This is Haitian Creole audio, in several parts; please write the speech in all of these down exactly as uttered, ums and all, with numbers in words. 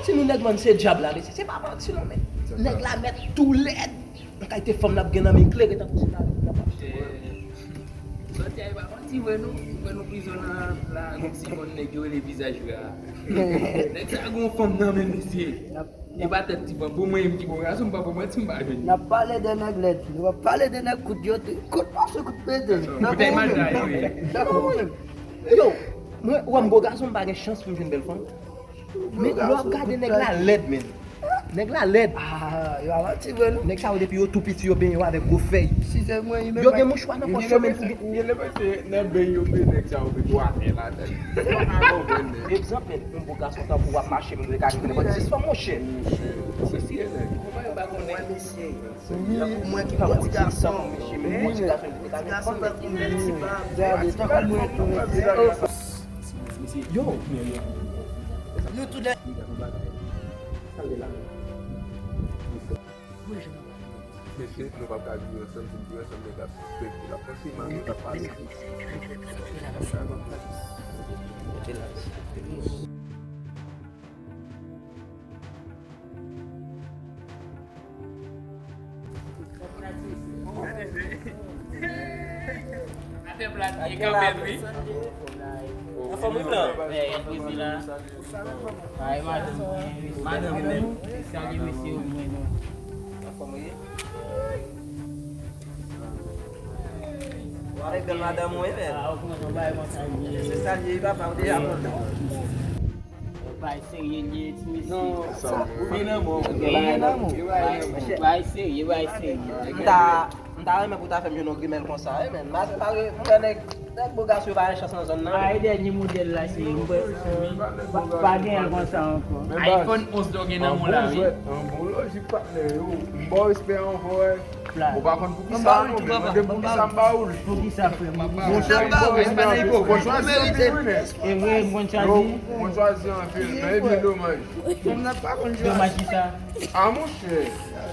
Si nou nèg, man, se dyab la, mesye, se pa manti non, men nèg la mèt tou lèd. Yon kalite fanm l ap gen nan men klere tankou se nan ap ap. Sòti a, e pa manti vre non. Ou wè nou prizon nan la, gon ti bann nèg yo rele vizaj ra. Nèg sa gon fanm nan men, mesye. E pa tèt ti fanm. Pou mwen menm ki bon gason, m pa pou manti, m pa jwenn. N ap pale de nèg lèd, nou p ap pale de nèg kout yo, kout mache, kout pete. Tankou ou menm. Tankou ou menm. Yo, mwen, ou wè m bon gason, m pa gen chans pou m jwenn bèl fanm. Men lè w ap gade nèg la lèd, men. Nèg la lèd. Ah, yo avanti vre non. Nèg sa yo depi yo tou piti yo benyen yo avèk gwo fèy. Si se mwen, li menm. Yo gen mouchwa nan pòch yo, men pou gen. Gen lè mwen se nan beny yo men nèg sa yo met watè ladan. Mwen pa konprann, men. Egzanp, men, yon bon gason tankou w ap mache, men ou te ka gen nenpòt ti fanm, monchè. Mesye, men. Kòman yo pa konnen? Mesye. Tankou mwen ki pa bon ti gason, mesye, men bon ti gason ki te ka gen fanm, men ki bèl ti fanm. Gade, tankou mwen tou, mesye. Yo, yo, yo. Nou tou de. Mesye, nou p ap ka viv ansanm, si n viv ansanm, nèg ap pèdi, l ap panse mal, l ap pale. Atè plat, e kanmenm, wi. Anfòm, wi, blan. Ey, poze la. Ay, madanm, madanm, salye mesye yo, mwen, non. Anfòm, wi. Ou avèk bèl madanm ou, wi, men. Ah, ou kòmanse bay konsa, wi. Se salye, wi, papa, ou deja kontan. Bay serye li ye, ti mesye. Non, sa, ou gen lanmou. Ou gen lanmou. Bay serye, bay serye. M ta, m ta renmen pou ta fè m jwenn yon grimèl konsa, wi, men. Malgre m wè nèg, nèg bo gason yo pa gen chans nan zòn nan. Ay, dènye modèl la, se, m pa, pa gen l konsa ankò. iPhone onz la w gen nan men w la, wi. An bon lojik, patnè, yo. M ba w respè ankò, wi. Ou pa konn poukisa non, men mande m poukisa m ba ou l. Poukisa, frè m? Monchè, ou ba respè nan ipokrit. Mwen chwazi anpil, wi, men. E vre, m konn chwazi. Yo, mwen chwazi anpil, men e byen domaj. Domaj kisa? A, monchè,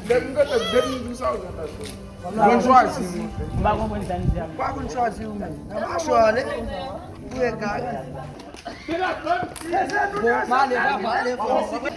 depi m gentan, depi m di w sa, ou gentan chwazi. M konn chwazi, monchè. M pa konprann sa n di a. Ou pa konn chwazi ou menm. Nan mache w ale, pou egare. Bon, m ale, papa, ale, frè.